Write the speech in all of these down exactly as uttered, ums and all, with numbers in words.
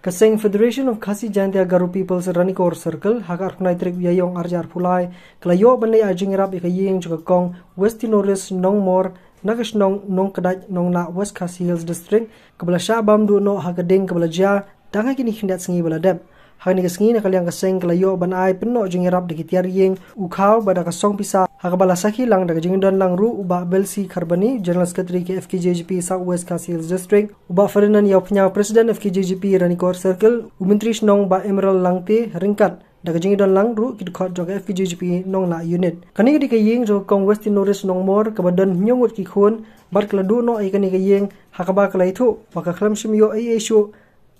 Ka seng Federation of Khasi Jaintia Garo Peoples Ranikor Circle, ha ka arphew khyndai tarik u Ïaïong arhajar arphew lai, ka la ïoh ban leit ai jingïarap ïa ka ïing jong ka kong Westinoris Nongmor, na ka shnong Nongkdait, Nonglah, West Khasi Hills District, kaba la shah bam duh noh ha ka ding kaba la jia, tang ha kine khyndiat sngi ba la dep. Ha kane ka sngi na ka liang ka seng ka la ïoh ban ai pynnoh jingïarap da ki tiar ïing, u khaw bad da ka song pisa, ha kaba la sakhi lang da ka jingdon lang ruh u Bah Belsi Kharbani, General Secretary ka F K J G P South West Khasi Hills District, u Bah Ferdinand Ïawphniaw, President F K J G P Ranikor Circle, u Myntri Shnong Bah Emerald Langte, ryngkat da ka jingdon lang ruh ki dkhot jong ka F K J G P Nonglah Unit. Kane ka dei ka ïing jong ka kong Westinoris Nongmor kaba don hynñiew ngut ki khun, bad ka la duh noh ïa kane ka ïing, ha kaba ka la ïathuh ba ka khlem shym ïoh ei ei shuh,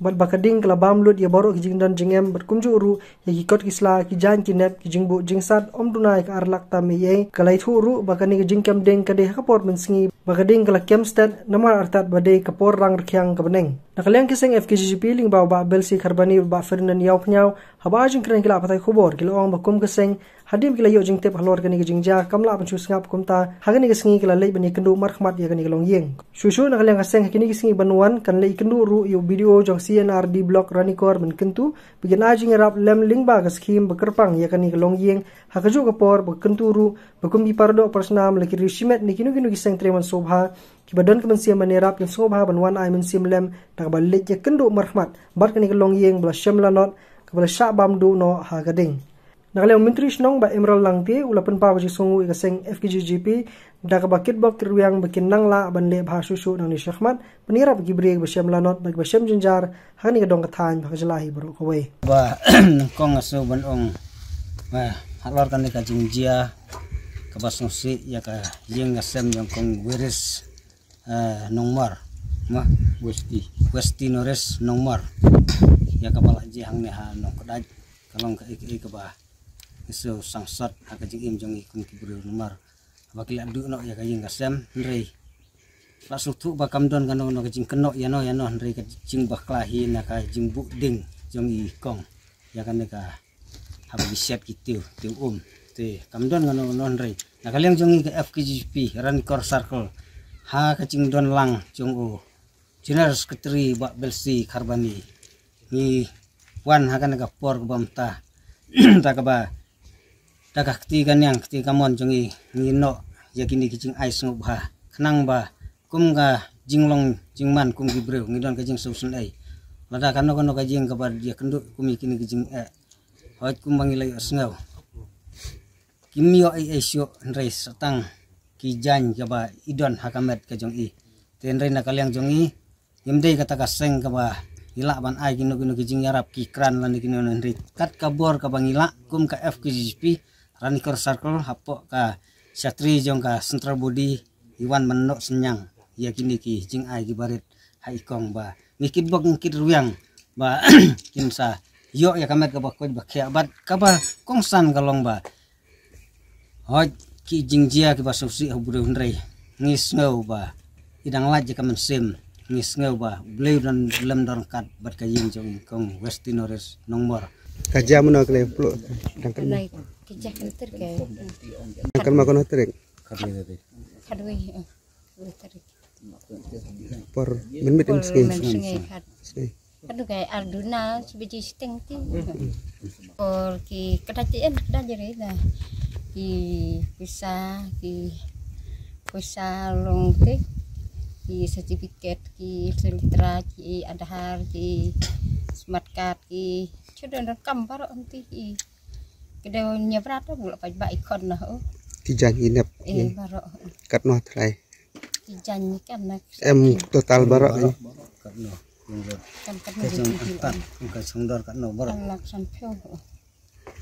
bad ba ka ding ka la bam lut ïa baroh ki jingdon jingem, bad kumjuh ruh ïa ki kot ki sla, ki jaiñ ki nep, ki jingbuh jingsat, ym duna ïa ka ar lak tam ei ei. Ka la ïathuh ruh ba kane ka jingkem ding ka dei ha ka por mynsngi, ba ka ding ka la kem stet namar artat ba dei ka por rang rkhiang ka bneng. Na ka liang ka seng F K J G P lyngba u Bah Belsi Kharbani, Bah Ferdinand Ïawphniaw, haba ai jingkren ïa ki lad pathai khubor, ki la ong ba kum ka seng, hadien ba ki la ïoh jingtip halor kane ka jingjia, kam lah ban shu sngap kumta, ha kane ka sngi ki la leit ban ïakynduh markhmat ïa kane ka longïing. Shuh shuh na ka liang ka seng ha kine ki sngi ban wan, kan leit ïakynduh ruh ïa u B D O jong C N R D Block Ranikor ban kyntu ba kin ai jingïarap lem lyngba ka skhim ba kyrpang ïa kane ka longïing. Ha kajuh ka por ba kyntu ruh ba kum ki paradoh parasnam, la ki riewshimet ne kino kino ki seng trei mynsiem sngewbha, kiba don ka mynsiem ban ïarap, kin sngewbha ban wan ai mynsiem lem da kaba leit ïakynduh markhmat bad kane ka longïing ba la shem lanot, kaba la shah bam duh noh ha ka ding. Na ka liang u Myntri Shnong Bah Emerald Langte u la pynpaw ka jingsngewnguh ïa ka seng F K J G P da kaba kitbok kitrwiang ba kin nang lah ban leh bha shuh shuh nangne shakhmat, ban ïarap ïa ki briew kiba shem lanot bad kiba shem jynjar ha kane ka dong ka thaiñ bad ka jylla hi baroh kawei. Ba nyngkong nga sngew ban ong, eh, halor kane ka jingjia kaba sngewsih ïa ka ïing ka sem jong kong Wiris, eh, Nongmor, ma? Westi. Westinoris Nongmor. Ïa kaba la jia hangne ha Nongkdait, ka long kaei kaei kaba ngi sngew sangsot ha ka jingim jong ngi kum ki briew Nongmor. Ba ki la duh noh ïa ka ïing ka sem, hynrei la sngewthuh ba kam don kano kano ka jingkynnoh ïano ïano, hynrei ka jingbakla hi na ka jingbuh ding jong i kong ïa kane ka, haba ki shet ki tiew, tiew um. Te kam don kano kano, hynrei na ka liang jong ngi ka F K J G P Ranikor Circle, ha ka jingdon lang jong u General Secretary Bah Belsi Kharbani, ngi wan ha kane ka por kaba mynta da kaba, da ka kti kaniang kti kamon jong ngi, ngi noh ïa kine ki jingai sngewbha, khnang ba kum ka jinglong jingman kum ki briew ngi don ka jingsngewsynei. Lada kano kano ka ïing kaba ïakynduh kum ïa kine ki jingeh, hooid, kumba ngi la ïohsngew, kim ïoh ei ei shuh, hynrei sa tang ki jaiñ kaba i don ha ka met ka jong i. Te hynrei na ka liang jong i, ngim dei kata ka seng kaba ngi lah ban ai kino kino ki jingïarap, ki kran lane kino kino, hynrei kat ka bor kaba ngi lah kum ka F K J G P Ranikor Circle, hapoh ka shatri jong ka Central Body, i wan ban noh synñiang ïa kine ki jingai kiba rit ha i kong, ba ngi kitbok ngi kitrwiang ba kin sa ïoh ïa ka met kaba koit ba khiah, bad kaba kongsan ka long ba, hooid, ki jingjia kiba sngewsih ha u briew, hynrei ngi sngew ba i dang lait ïa ka mynsiem, ngi sngew ba u Blei u don lem don ryngkat bad ka ïing jong i kong Westinoris Nongmor. Ka jia mynno ka lei plo, dang kan ma? Lai, ki jia kan ter ke. Dang kan ma kano tarik? Khadwei, eh, khadwei tarik. Por mynmiet, por sngi, mynmiet sngi khat. Sngi. Kadu kai ar duna, shi baje shiteng ti. Por ki kdait ti, em, kdait jere na. Ki pisa, ki pisa long ti. Ki certificate, ki selitra, ki Aadhaar, ki smart card, ki chudon don kam baroh ti, ki. Ki dei ñiewbra to, bula paj ba i khon na, oh. Ki jaiñ i nep. Eh, baroh. Katno thlai? Ki jaiñ kan na. Em, total baroh, eh. Baroh, baroh, katno? Kan, katno? Ka jong ki, kat, ka jong dor katno baroh? Kan lak san phew.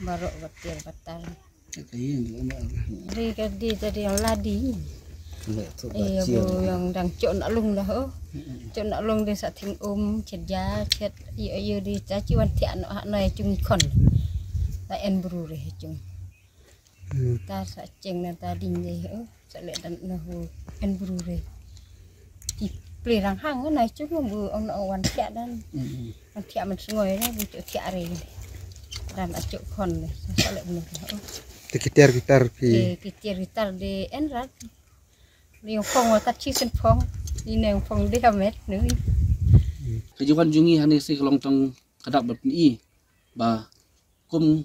Baroh batir batar. Ri ka di jadi yang ladi. Eh, bu yang dang chok nak lung dah, oh. Chok nak lung dei sa thing um, chet ja, chet ïa, ïa di ta chi wan thiah noh ha noi chung khon. Ta en bru re chung. Hmm. Ta sa cheng na ta ding dei, oh. Sa leh dan noh en bru re. Ki pli rang hang na chung bu ong na wan thiah dan. Hmm. Wan thiah man sngoi re, bu chok thiah re. Dan a chok khon re. Sa leh noh. Oh. Te ki tiar ki tar ki. Ki, ki tiar ki tar de en rat. Ni phong wa tat chi sen phong. Ni ne phong de ha met nu. Ka jingwan jong ngi hangne ka sngi ka long tang ka dak bad pyni ba kum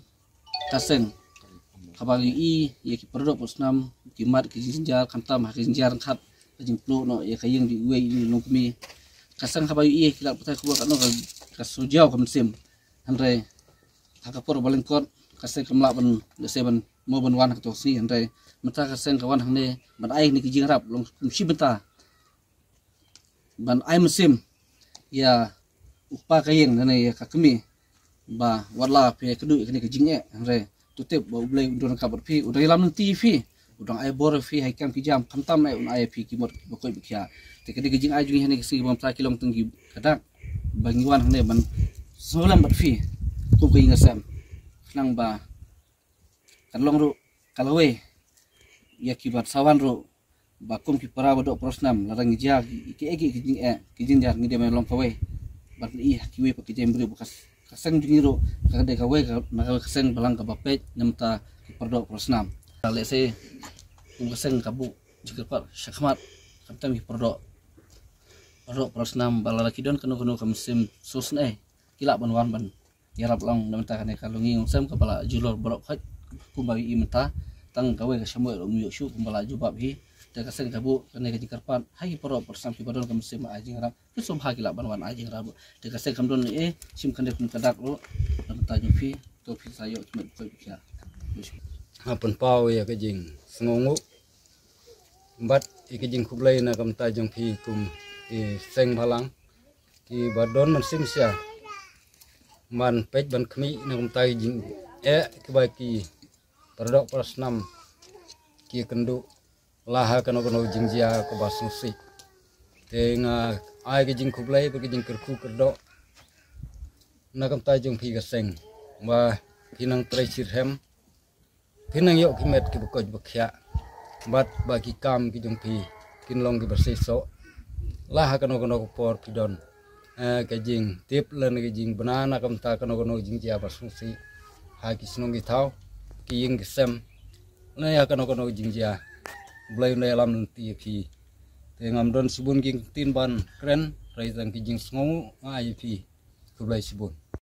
ka seng kaba ïohi ïa ki para doh para snam, ki mat ki jingjynjar, khamtam ha ki jingjynjar ryngkat, ka jingpluh noh ïa ka ïing jong uwei u nongkmie. Ka seng kaba ïohi ki lad pathai khubor katno ka, ka shu jaw ka mynsiem. Hynrei ha ka por ba lyngkot ka seng kam lah ban, lehse ban mo ban wan ha kato ka sngi, hynrei mynta ka seng ka wan hangne ban ai kine ki jingïarap long kum shi bynta ban ai mynsiem ïa u kpa ka ïing ne ïa ka kmie ba wat la phi ïakynduh ïa kane ka jingeh, hynrei to tip ba U Blei un don ryngkat bad phi, u dang ïalam lynti ïa phi, u dang ai bor ïa phi ha ki kam ki jam, khamtam eh un ai ïa phi ki mot kiba koit ba khiah. Te kane ka jingai jong ngi hangne ka sngi ba mynta ki long tang ki ka dak ba ngi wan hangne ban sngewlem bad phi kum ka ïing ka sem, khnang ba kan long ruh ka lawei ïa kiba sa wan ruh ba kum ki para ba doh para snam, lada ngi jia ki, ki, ki, ki jingeh ki jingjar, ngi dei ban long kawei ban ïohi ha kiwei pat ki jingbriew ba ka, ka seng jong ngi ruh ka dei kawei ka, na kawei ka seng balang kaba peit na bynta ki para doh para snam. Lehse kum ka seng ka buh jingkyrpad shakhmat, khamtam ki para doh, para doh para snam ba lada ki don kano kano ka mynsiem sngewsynei ki lah ban wan ban ïarap lang na bynta kane ka longïing longsem kaba la julor baroh khoit kumba ïohi mynta. Tang kawei ka shymmai ruh ym ïoh shuh kumba la jubab hi. Te ka seng ka buh kane ka jingkyrpad ha ki para doh para snam kiba don ka mynsiem ai jingïarap, ki sngewbha ki lah ban wan ai jingïarap. Te ka seng kam don ei ei, shim kane kum ka dak ruh na bynta jong phi, to phi sa ïoh ki met ba koit ba khiah. Ha pynpaw ïa ka jingsngewnguh bad ïa ka jingkhublei na ka bynta jong phi kum i seng balang kiba don mynsiem sha ban peit ban khmih na ka bynta ka jingeh kiba ki para doh para snam ki ïakynduh la ha kano kano jingjia kaba sngewsih. Te nga ai ka jingkhublei bad ka jingkyrkhu kyrdoh na ka bynta jong phi ka seng ba phi nang trei shitrhem, phi nang ïoh ki met kiba koit ba khiah bad ba ki kam ki jong phi kin long kiba seisoh la ha kano kano ka por phi don, eh, ka jingtip lane ka jingbna na ka bynta kano kano jingjia ba sngewsih ha ki shnong ki thaw, ki ïing ki sem, lane ha kano kano jingjia. U Blei un ïalam lynti ïa phi. Te ngam don shibun ki ktien ban kren, hynrei tang ki jingsngewnguh nga ai ïa phi. Khublei shibun.